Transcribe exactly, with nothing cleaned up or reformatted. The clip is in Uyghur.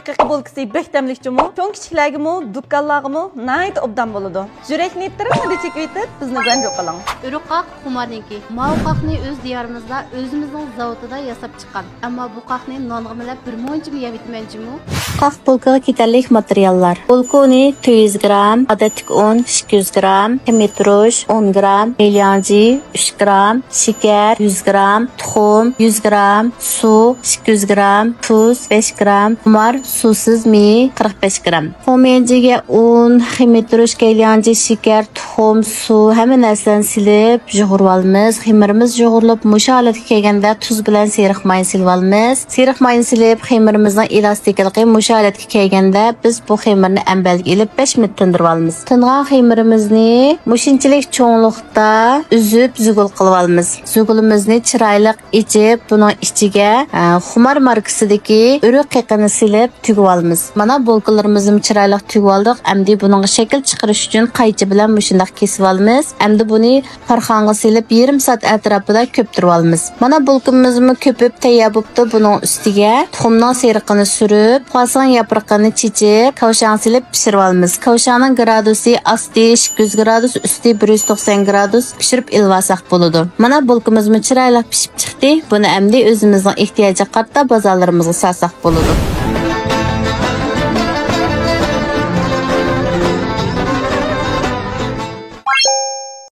قېقى بولكىسى بەك تەملىك جۇمۇ. چوڭ كىچىكلەرگىمۇ، دۇكانلارغىمۇ ناھايىتى ئوبدان بولىدۇ. يۈرەكنى تېرىڭ چېكىۋېتىپ، بىزنى گۇەنجۇ قىلىڭ. ئۆرۈق قاق خۇمارنىڭكى. ماۋۇ قاقنى ئۆز دىيارىمىزدا، ئۆزىمىزنىڭ زاۋۇتىدا ياساپ چىققان. ئەمما بۇ قاقنى نانغا مىلەپ بىر مۇنچىمۇ يەۋېتىمەن جۇمۇ. قاق بولكىغا كېتەرلىك ماتېرىياللار: بولكا ئۇنى تۆت يۈز گرام، ئادەتتىكى ئۇن ئىككى يۈز گرام، خېمىر تۇرۇش ئون گرام، مېلياڭجى ئۈچ گرام، شېكەر يۈز گرام، تۇخۇم يۈز گرام، سۇ ئىككى يۈز گرام، تۇز بەش گرام، خۇمار سۇسىز مېيى قىرىق بەش گرام. خۇميەنجىگە ئۇن، خېمىر تۇرۇش، كەيلياڭجى، شېكەر، تۇخۇم، سۇ، ھەممە نەرسىلەرنى سېلىپ يۇغۇرۇۋالىمىز. خېمىرىمىز يۇغۇرۇلۇپ مۇشۇ ھالەتكە كەلگەندە تۇز بىلەن سېرىق ماينى سېلىۋالىمىز. سېرىق ماينى سېلىپ خېمىرىمىزنىڭ ئېلاستىكلىقى مۇشۇ ھالەتكە كەلگەندە بىز بۇ خېمىرنى ئەمبەرگە ئېلىپ بەش مىنۇت تىندۇرۇۋالىمىز. تىنغان خېمىرىمىزنى مۇشۇنچىلىك چوڭلۇقتا ئۈزۈپ زۈگۈل قىلىۋالىمىز. زۈگۈلىمىزنى چىرايلىق ئېچىپ، بۇنىڭ ئىچىگە، ئە، خۇمار ماركىسىدىكى ئۆرۈك قېقىنى سېلىپ تۈگۈۋالىمىز. مانا، بولكىلىرىمىزنى چىرايلىق تۈگۈۋالدۇق. ئەمدى بۇنىڭغا شەكىل چىقىرىش ئۈچۈن قايچا بىلەن مۇشۇنداق كېسىۋالىمىز. ئەمدى بۇنى تارخانغا سېلىپ، يېرىم سائەت ئەتراپىدا كۆپتۈرۈۋالىمىز. مانا، بولكىمىزمۇ كۆپۈپ تەييار بوپتۇ. بۇنىڭ ئۈستىگە تۇخۇمنىڭ سېرىقىنى سۈرۈپ، خۇاساڭ ياپرىقىنى چېچىپ، كاۋشاڭ سېلىپ پىشۇرۇۋالىمىز. كاۋشاڭنىڭ گرادۇسى ئاستى ئىككى يۈز گرادۇس، ئۈستى بىر يۈز توقسان گرادۇس، پىشۇرۇپ ئېلىۋالساق بولىدۇ. مانا، بولكىمىزمۇ چىرايلىق پىشىپ چىقتى. بۇنى ئەمدى ئۆزىمىزنىڭ ئېھتىياجىغا قارىتا بازارلىرىمىزغا سالساق بولىدۇ.